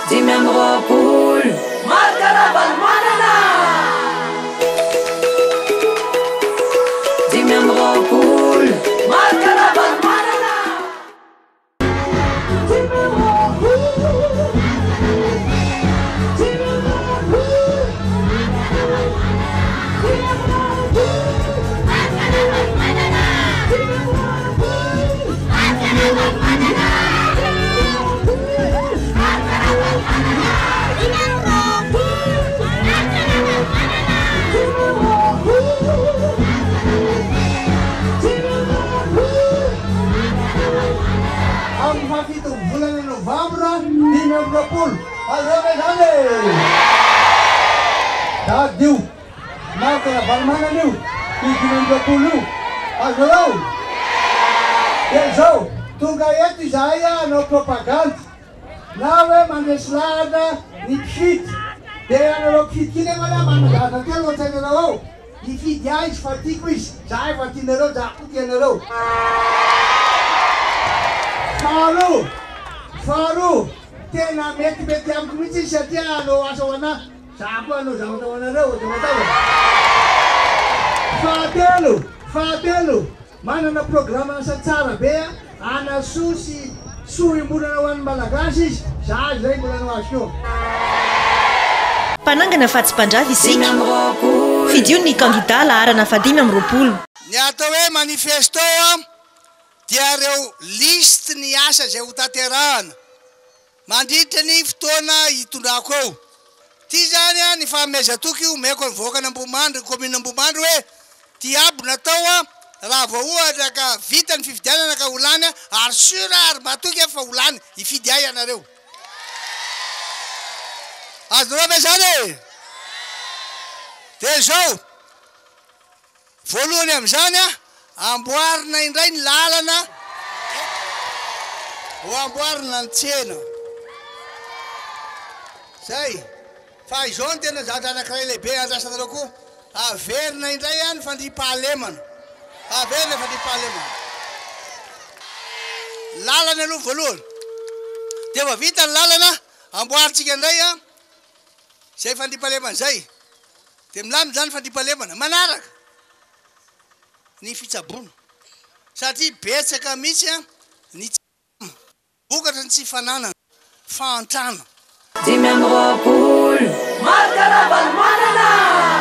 25, Marc Ravalomanana! 25, Marc Ravalomanana! Amin'ny fahafiton'ny volana novambra 25, aleo ve izany e? Dady io, Marc Ravalomanana io, io 25 io, azonareo? Dia izao, tonga eto izahay hanao propagandy, na hoe mandresy lahatra ny mpifidy, dia ianareo mpifidy koa nefa anie manana zavatra telo ao an-tsainareo ao, Hifidy ahy izy fa tiako izy, za efa tianareo, za koa tianareo. Faharoa, faharoa, tena metimety amiko mihitsy izy satria hanao asa ho anah, za koa hanao zavatra ho anareo, azonao atao e. Fahatelo, fahatelo, Manana programan'asa tsara be hanasoa sy soa iombonana ho an'ny Malagasy izy, za izay mbola hanao azy koa. Mpanangana fa tsy mpandrava isika. Fidio ny kandida laharana faha-25. Ny atao hoe manifesto dia ireo liste ny asa izay ho tanterahana. Mandritra ny fotoana hitondrako eo. Ity izany ny fanomezan-toky omeko ny vahoakan'Ambohimandry, ny commune Ambohimandry hoe ity aby natao raha vao ohatra ka vita ny fifidianana ka ho lany ary sur ary matoky aho fa ho lany, hifidy ahy ianareo. Azonareo ve izany e? Dia izao. Voalohany amin'izany, amboarina indray ny lalana ho amboarina ny tsena. Zay. Fa izao no tena zavatra anankiray lehibe andrasanareo koa, averina indray ny fandriampahalemana. Averina ny fandriampahalemana. Lalana aloha voalohany. Dia vao vita ny lalana, amboarintsika indray izay fandriampahalemana izay. Dia milamina izany ny fandriampahalemana. Manaraka ny fitsaboana. Satria betsaka mihitsy ny tsy vokatry ny tsy fananana, fahantrana. 25, Marc Ravalomanana!